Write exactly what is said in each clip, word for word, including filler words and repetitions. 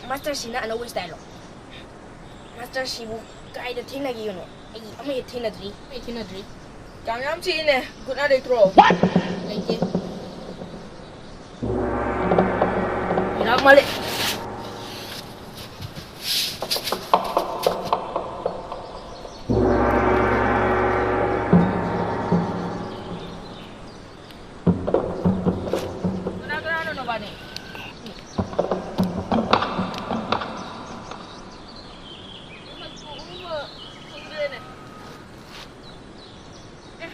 Master ꯁꯤꯅ ꯑꯅꯧꯕ ꯁ꯭ꯇꯥꯏꯜꯂꯣ? Master ꯁꯤꯕꯨ ꯀꯥꯏꯗ ꯊꯦꯡꯅꯈꯤꯕꯅꯣ? ꯑꯩ ꯑꯃ ꯍꯦꯛ ꯊꯦꯡꯅꯗ꯭ꯔꯤ꯫ ꯑꯩ ꯊꯦꯡꯅꯗ꯭ꯔꯤ꯫ ꯀꯥꯡ ꯌꯥꯝ ꯆꯤꯛꯏꯅꯦ꯫ ꯒꯨꯗ ꯅꯥꯏꯠ ꯂꯩꯇ꯭ꯔꯣ? ꯂꯩꯇꯦ꯫ ꯏꯔꯥꯛ ꯃꯥꯜꯂꯦ꯫ ꯀꯅꯥ ꯀꯅꯥꯅꯣ ꯅꯕꯥꯅꯤ? ꯃꯁꯛꯄꯨ ꯎꯕ ꯐꯪꯗ꯭ꯔꯦꯅꯦ꯫ ꯑꯦ,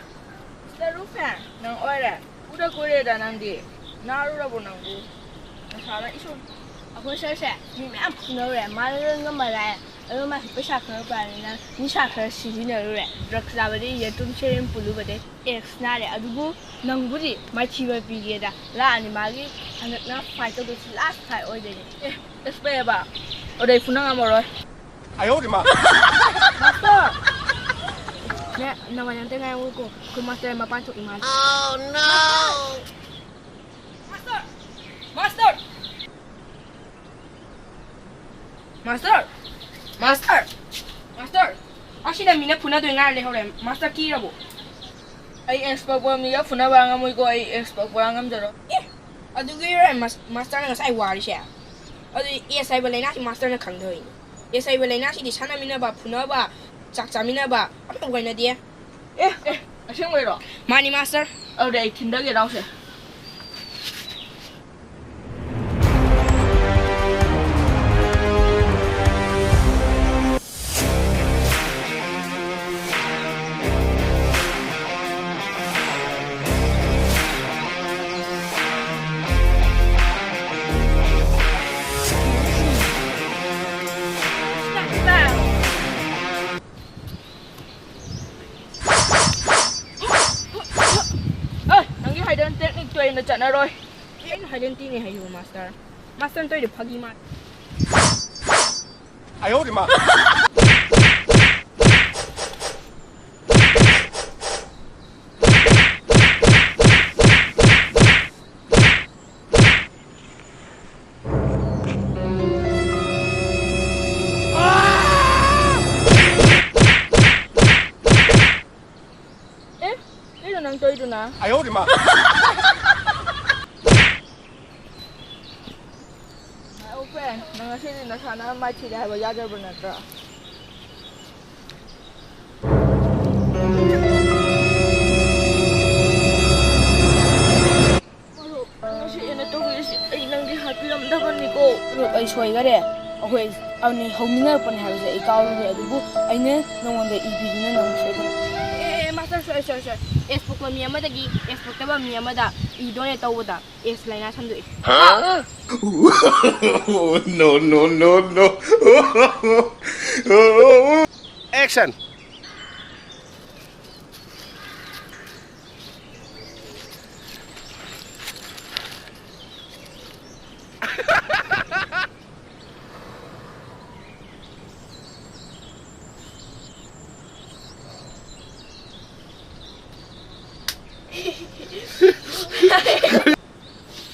ꯃꯤꯁꯇꯔ ꯔꯨꯐꯦꯟ, ꯅꯪ ꯑꯣꯏꯔꯦ? ꯎꯗ ꯀꯨꯏꯔꯦꯗ ꯅꯪꯗꯤ꯫ ꯅꯥꯔꯨꯔꯕꯣ ꯅꯪꯕꯨ? ꯅꯁꯥꯅ ꯏꯁꯨ꯫ ꯑꯩꯈꯣꯏ ꯁꯥꯔꯁꯦ ꯃꯤ ꯃꯌꯥꯝ ꯐꯨꯅꯔꯨꯔꯦ, ꯃꯥꯅ ꯂꯣꯏ ꯉꯝꯃ ꯂꯥꯛꯑꯦ꯫ ꯑꯗꯣ ꯃꯥꯁꯦ ꯄꯩꯁꯥ ꯈꯔ ꯄꯥꯏꯕꯅꯤꯅ ꯅꯤꯁꯥ ꯈꯔ ꯁꯤꯖꯤꯟꯅꯔꯨꯔꯦ꯫ ꯗ꯭ꯔꯒ ꯆꯥꯕꯗꯤ ꯌꯦꯇꯨꯝ ꯁꯦꯔꯦꯝ ꯄꯨꯜꯂꯨꯕꯗꯩ ꯑꯦꯛꯁ ꯅꯥꯔꯦ꯫ ꯑꯗꯨꯕꯨ ꯅꯪꯕꯨꯗꯤ ꯃꯥꯏꯊꯤꯕ ꯄꯤꯒꯦꯗ ꯂꯥꯛꯑꯅꯤ꯫ ꯃꯥꯒꯤ ꯍꯟꯗꯛꯅ ꯐꯥꯏꯠ ꯇꯧꯗꯣꯏꯁꯤ ꯂꯥꯁ ꯐꯥꯏꯠ ꯑꯣꯏꯗꯣꯏꯅꯤ꯫ ꯑꯦ, ꯑꯦꯛꯁ ꯄꯥꯏꯌꯦꯕ? ꯑꯗꯩ ꯐꯨꯅ ꯉꯝꯃꯔꯣꯏ꯫ ꯑꯌꯣ ꯃꯥ꯫ ꯃꯥꯁꯇꯔ! ꯅꯦ, ꯅꯃꯥꯏ ꯑꯝꯇ ꯉꯥꯏꯔꯝꯃꯨꯀꯣ꯫ ꯑꯩꯈꯣꯏ ꯃꯥꯁꯇꯔ ꯃꯄꯥꯟ ꯊꯣꯛꯏ ꯃꯥꯜꯂꯦ꯫ Master! Master! Master! Master! Master! ꯑꯁꯤꯗ ꯃꯤꯅ ꯐꯨꯅꯗꯣꯏ ꯉꯥꯏꯔ ꯂꯩꯍꯧꯔꯦ꯫ ꯃꯥꯁꯇꯔ ꯀꯤꯔꯕꯣ? ꯑꯩ ꯑꯦꯛꯁ ꯄꯛꯄ ꯃꯤꯒ ꯐꯨꯅꯕ ꯉꯝꯃꯣꯏꯀꯣ꯫ ꯑꯩ ꯑꯦꯛꯁ ꯄꯛꯄ ꯉꯝꯖꯔꯣꯏ꯫ ꯑꯦ! ꯑꯗꯨꯒꯤ ꯑꯣꯏꯔꯦ ꯃꯥꯁ-, ꯃꯥꯁꯇꯔꯅ ꯉꯁꯥꯏ ꯋꯥꯔꯤꯁꯦ꯫ ꯑꯗꯨꯗꯤ ꯑꯦꯁ ꯍꯥꯏꯕ ꯂꯥꯏꯅꯥꯁꯤ ꯃꯥꯁꯇꯔꯅ ꯈꯪꯗꯕꯩꯅꯤ꯫ ꯑꯦꯁ ꯑꯥꯏ ꯚꯤ ꯂꯥꯏꯅꯥꯁꯤꯗꯤ ꯁꯥꯟꯅꯃꯤꯟꯅꯕ, ꯐꯨꯅꯕ, ꯆꯥꯛ ꯆꯥꯃꯤꯟꯅꯕ ꯑꯃꯠꯇ ꯑꯣꯏꯅꯗꯦ꯫ ꯑꯦ, ꯑꯦ, ꯑꯁꯦꯡꯕꯩꯔꯣ? ꯃꯥꯅꯤ, ꯃꯥꯁꯇꯔ꯫ ꯑꯗꯨꯗꯤ ꯑꯩ ꯊꯤꯟꯗꯒꯦ, ꯂꯥꯎꯁꯦ꯫ ꯑꯦ, ꯅꯪꯒꯤ hidden technique ꯇꯣ ꯑꯩꯅ ꯆꯠꯅꯔꯣꯏ꯫ ꯀꯩꯅꯣ hidden ꯇꯤꯅꯦ ꯍꯥꯏꯁꯤꯕꯨ, ꯃꯥꯁꯇꯔ? ꯃꯥꯁꯇꯔꯅ ꯇꯧꯔꯤꯗꯣ ꯐꯥꯒꯤ ꯃꯥꯜꯂꯦ꯫ 哎呦我的妈！ ꯑꯦ, ꯀꯩꯅꯣ ꯅꯪ ꯇꯧꯔꯤꯗꯨꯅ? 哎呦我的妈！ My old friend, ꯅꯪ ꯉꯁꯤꯗꯤ ꯅꯁꯥꯅ ꯃꯥꯏꯊꯤꯔꯦ ꯍꯥꯏꯕ ꯌꯥꯖꯕ ꯅꯠꯇ꯭ꯔꯣ? ꯃꯔꯨꯞ, ꯉꯁꯤ ꯑꯩꯅ ꯇꯧꯕꯤꯔꯤꯁꯤ ꯑꯩ ꯅꯪꯒꯤ ꯍꯥꯠꯄꯤꯔꯝꯗꯕꯅꯤꯀꯣ꯫ ꯃꯔꯨꯞ, ꯑꯩ ꯁꯣꯏꯈꯔꯦ꯫ ꯑꯩꯈꯣꯏ ꯑꯅꯤ ꯍꯧꯃꯤꯟꯅꯔꯛꯄꯅꯦ ꯍꯥꯏꯕꯁꯦ ꯑꯩ ꯀꯥꯎꯔꯨꯔꯦ, ꯑꯗꯨꯕꯨ ꯑꯩꯅ ꯅꯉꯣꯟꯗ ꯏ ꯄꯤꯗꯨꯅ ꯅꯪ ꯁꯣꯏꯈꯔꯦ꯫ ꯑꯦ, ꯑꯦ, ꯑꯦ, ꯃꯥꯁꯇꯔ, ꯁꯣꯏ, ꯁꯣꯏ, ꯁꯣꯏ꯫ ꯑꯦꯁ ꯄꯣꯛꯄ ꯃꯤ ꯑꯃꯗꯒꯤ ꯑꯦꯁ ꯄꯣꯛꯇꯕ ꯃꯤ ꯑꯃꯗ ꯏ ꯗꯣꯅꯦꯠ ꯇꯧꯕꯗ ꯑꯦꯁ ꯂꯥꯏꯅꯥ ꯁꯟꯗꯣꯛꯏ꯫ No, no, no, no. Action.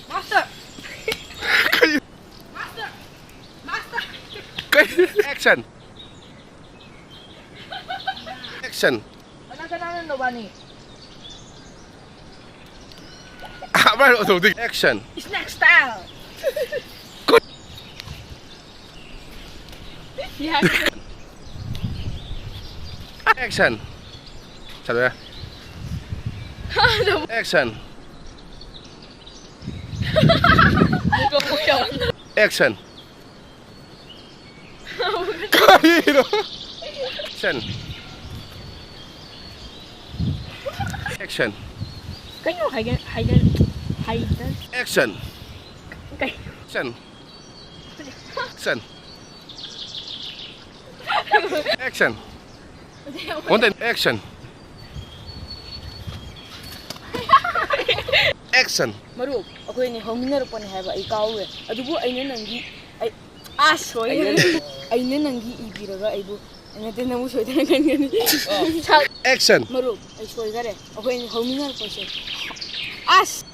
Master! Master! Master! Action! Action! ꯀꯅꯥ ꯀꯅꯥꯅꯣ ꯅꯕꯥꯅꯤ? ꯑꯃꯔꯣꯝꯗꯒꯤ action. Snack style. ꯀꯨꯠ. Action. ꯆꯠꯂꯣ꯫ Action. Action. ꯀꯔꯤꯅꯣ? Action. Action. ꯀꯩꯅꯣ ꯍꯥꯏꯒꯦ ꯍꯥꯏꯗ ꯍꯥꯏꯗ Action. ꯀꯩ Action. Action. Action. One time, action. Action. ꯃꯔꯨꯞ, ꯑꯩꯈꯣꯏ ꯑꯅꯤ ꯍꯧꯃꯤꯟꯅꯔꯛꯄꯅꯦ ꯍꯥꯏꯕ ꯑꯩ ꯀꯥꯎꯔꯦ꯫ ꯑꯗꯨꯕꯨ ꯑꯩꯅ ꯅꯪꯒꯤ ꯑꯩ ꯑꯁ ꯁꯣꯏꯈ꯭ꯔꯦ꯫ ꯑꯩꯅ ꯅꯪꯒꯤ ꯏ ꯄꯤꯔꯒ ꯑꯩꯕꯨ ꯅꯠꯇꯦ ꯅꯪꯕꯨ ꯁꯣꯏꯗꯅ ꯈꯟꯒꯅꯤ꯫ Action. ꯃꯔꯨꯞ, ꯑꯩ ꯁꯣꯏꯈꯔꯦ꯫ ꯑꯩꯈꯣꯏ ꯑꯅꯤ ꯍꯧꯃꯤꯟꯅꯔꯛꯄꯁꯦ ꯑꯁ